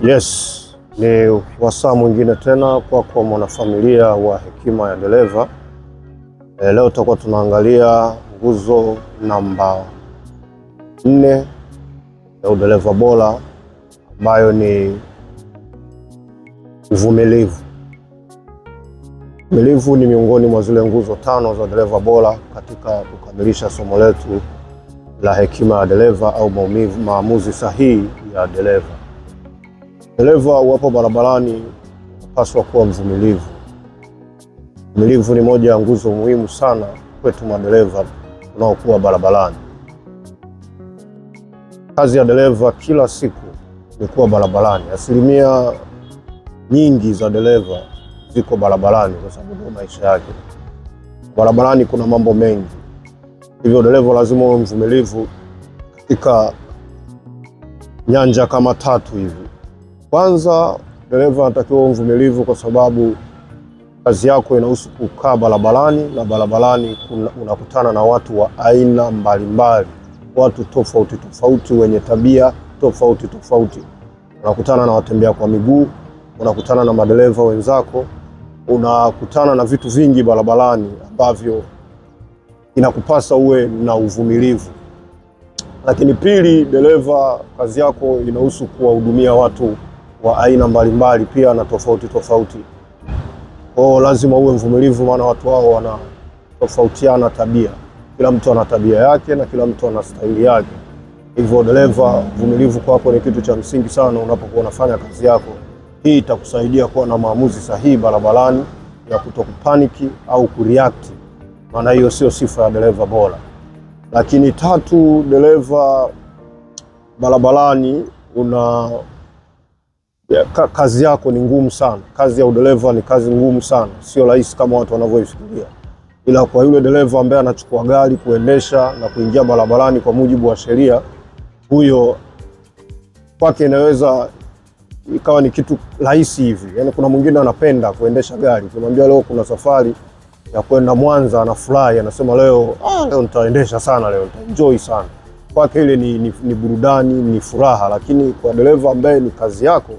Yes, ni wasaa mwingine tena kwako mwanafamilia wa Hekima ya Dereva. Leo tutakuwa tunaangalia nguzo namba 4 ya udereva bora ambayo ni uvumilivu. Uvumilivu ni miongoni mwa zile nguzo 5 za dereva bora katika kukamilisha somo letu la hekima ya dereva au maamuzi sahihi ya dereva. Dereva uwapo barabarani unapaswa kuwa mvumilivu. Uvumilivu ni moja ya nguzo muhimu sana kwetu madereva tunaokuwa barabarani. Kazi ya dereva kila siku ni kuwa barabarani. Asilimia nyingi za dereva ziko barabarani kwa sababu ndio maisha yake. Barabarani kuna mambo mengi, hivyo dereva lazima uwe mvumilivu katika nyanja kama 3 hivi. Kwanza, dereva anatakiwa uwe mvumilivu kwa sababu kazi yako inahusu kukaa barabarani, na barabarani unakutana na watu wa aina mbalimbali, watu tofauti tofauti wenye tabia tofauti tofauti. Unakutana na watembea kwa miguu, unakutana na madereva wenzako, unakutana na vitu vingi barabarani ambavyo inakupasa uwe na uvumilivu. Lakini pili, dereva kazi yako inahusu kuwahudumia watu wa aina mbalimbali pia na tofauti tofauti. Kwa hiyo lazima uwe mvumilivu, maana watu hao wanatofautiana tabia. Kila mtu ana tabia yake na kila mtu ana staili yake. Hivyo dereva, uvumilivu kwako ni kitu cha msingi sana unapokuwa unafanya kazi yako. Hii itakusaidia kuwa na maamuzi sahihi barabarani ya kutokupaniki au kureact, maana hiyo sio sifa ya dereva bora. Lakini tatu, dereva barabarani kazi yako ni ngumu sana. Kazi ya udereva ni kazi ngumu sana, sio rahisi kama watu wanavyoifikiria. Ila kwa yule dereva ambaye anachukua gari kuendesha na kuingia barabarani kwa mujibu wa sheria, huyo kwake inaweza ikawa ni kitu rahisi hivi. Yaani kuna mwingine anapenda kuendesha gari, ukimwambia leo kuna safari ya kwenda Mwanza anafurahi, anasema leo, leo nitaendesha sana, leo nitaenjoy sana. Kwake ile ni burudani, ni furaha. Lakini kwa dereva ambaye ni kazi yako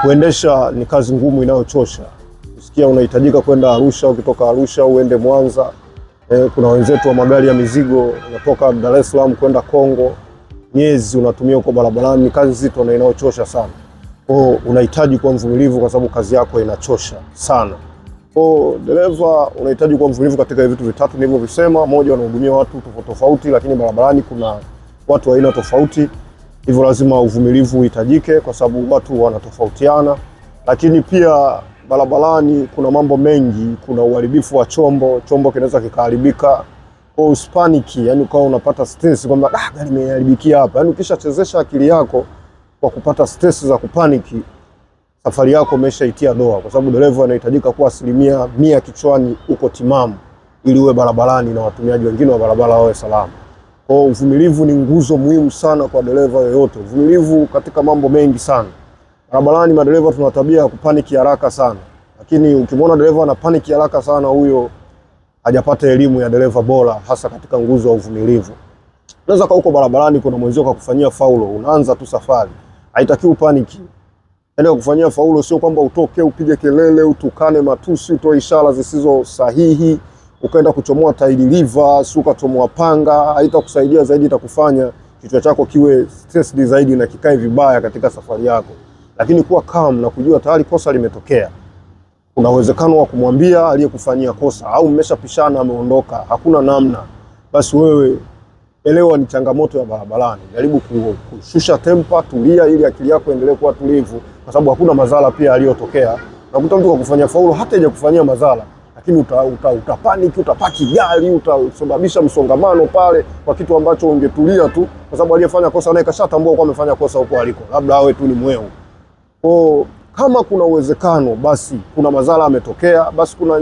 kuendesha, ni kazi ngumu inayochosha. Usikia unahitajika kwenda Arusha, ukitoka Arusha uende Mwanza. Kuna wenzetu wa magari ya mizigo unatoka Dar es Salaam kwenda Kongo, miezi unatumia huko barabarani. Ni kazi nzito na inayochosha sana. Kwa hiyo unahitaji kuwa mvumilivu kwa sababu kazi yako inachosha sana. Kwa hiyo dereva unahitaji kuwa mvumilivu katika vitu vitatu nilivyovisema. Moja, unahudumia watu tofauti tofauti, lakini barabarani kuna watu wa aina tofauti, hivyo lazima uvumilivu uhitajike kwa sababu watu wanatofautiana. Lakini pia barabarani kuna mambo mengi, kuna uharibifu wa chombo, chombo kinaweza kikaharibika. Kwa hiyo usipaniki, yani ukawa unapata stress kwamba gari imeharibikia hapa. Yani ukishachezesha akili yako kwa kupata stress za kupaniki, safari yako umeshaitia doa, kwa sababu dereva anahitajika kuwa 100% kichwani uko timamu ili uwe barabarani na watumiaji wengine wa barabara wawe salama. Kwa hiyo uvumilivu ni nguzo muhimu sana kwa dereva yoyote. Uvumilivu katika mambo mengi sana. Barabarani madereva tuna tabia ya kupaniki haraka sana. Lakini ukimwona dereva ana paniki haraka sana, huyo hajapata elimu ya dereva bora, hasa katika nguzo ya uvumilivu. Unaweza kwa huko barabarani kuna mwenzio kakufanyia faulo, unaanza tu safari. Haitakiwi paniki. Yaani kufanyia faulo sio kwamba utoke upige kelele, utukane matusi, utoe ishara zisizo sahihi, ukaenda kuchomoa tairi liva, si ukachomoa panga, haitakusaidia zaidi, itakufanya kichwa chako kiwe stressed zaidi na kikae vibaya katika safari yako. Lakini kuwa calm na kujua tayari kosa limetokea. Kuna uwezekano wa kumwambia aliyekufanyia kosa au mmeshapishana ameondoka, hakuna namna. Basi wewe elewa ni changamoto ya barabarani. Jaribu kushusha tempa, tulia ili akili yako endelee kuwa tulivu, kwa sababu hakuna madhara pia yaliyotokea. Unakuta mtu kakufanyia faulo hata hajakufanyia madhara, lakini utapanic, utapaki gari, utasababisha msongamano pale kwa kitu ambacho ungetulia tu, kwa sababu aliyefanya kosa naye kashatambua kwamba amefanya kosa huko aliko, labda awe tu ni mweu. Kwa kama kuna uwezekano basi kuna madhara yametokea, basi kuna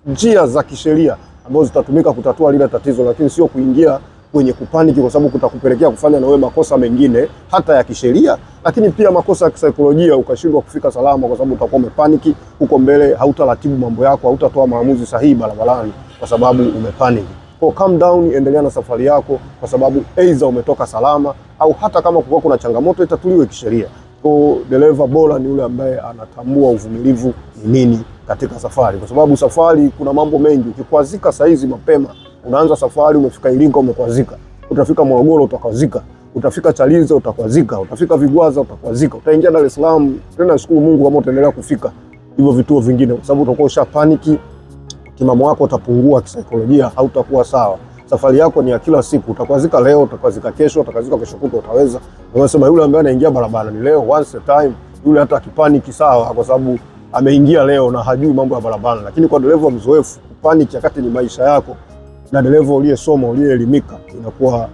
njia za kisheria ambazo zitatumika kutatua lile tatizo, lakini sio kuingia kwenye kupaniki, kwa sababu kutakupelekea kufanya na wewe makosa mengine hata ya kisheria, lakini pia makosa ya kisaikolojia, ukashindwa kufika salama kwa sababu utakuwa umepaniki huko mbele, hautaratibu mambo yako, hautatoa maamuzi sahihi barabarani kwa sababu umepaniki. Kwa calm down, endelea na safari yako, kwa sababu aidha umetoka salama au hata kama kulikuwa kuna changamoto itatuliwe kisheria. Kwa dereva bora ni yule ambaye anatambua uvumilivu ni nini katika safari, kwa sababu safari kuna mambo mengi. Ukikwazika saizi mapema, unaanza safari, umefika Iringa umekwazika, utafika Morogoro utakwazika, utafika Chalinze utakwazika, utafika Vigwaza utakwazika, utaingia Dar es Salaam tena, shukuru Mungu kama utaendelea kufika hivyo vituo vingine, kwa sababu utakuwa usha paniki, timamu wako utapungua kisaikolojia, hautakuwa sawa. Safari yako ni ya kila siku, utakwazika leo, utakwazika kesho, utakwazika kesho kutwa, utaweza. Unasema yule ambaye anaingia barabarani leo once a time, yule hata akipaniki sawa, kwa sababu ameingia leo na hajui mambo ya barabara. Lakini kwa dereva mzoefu, kupaniki wakati ni maisha yako, na dereva uliyesoma uliyeelimika, inakuwa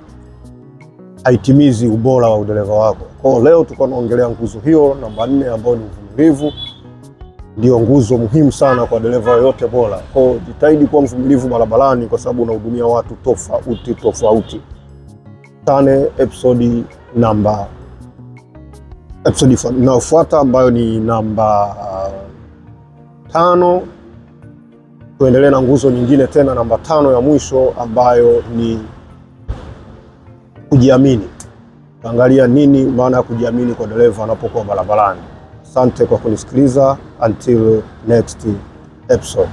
haitimizi ubora wa udereva wako. Kwa hiyo leo tulikuwa tunaongelea nguzo hiyo namba 4 ambayo ni uvumilivu, ndio nguzo muhimu sana kwa dereva yoyote bora. Kwa hiyo jitahidi kuwa mvumilivu barabarani, kwa sababu unahudumia watu tofauti tofauti. Tane episode inayofuata ambayo ni namba 5, tuendelee na nguzo nyingine tena namba 5 ya mwisho ambayo ni kujiamini. Angalia nini maana ya kujiamini kwa dereva anapokuwa barabarani. Asante kwa kunisikiliza, until next episode.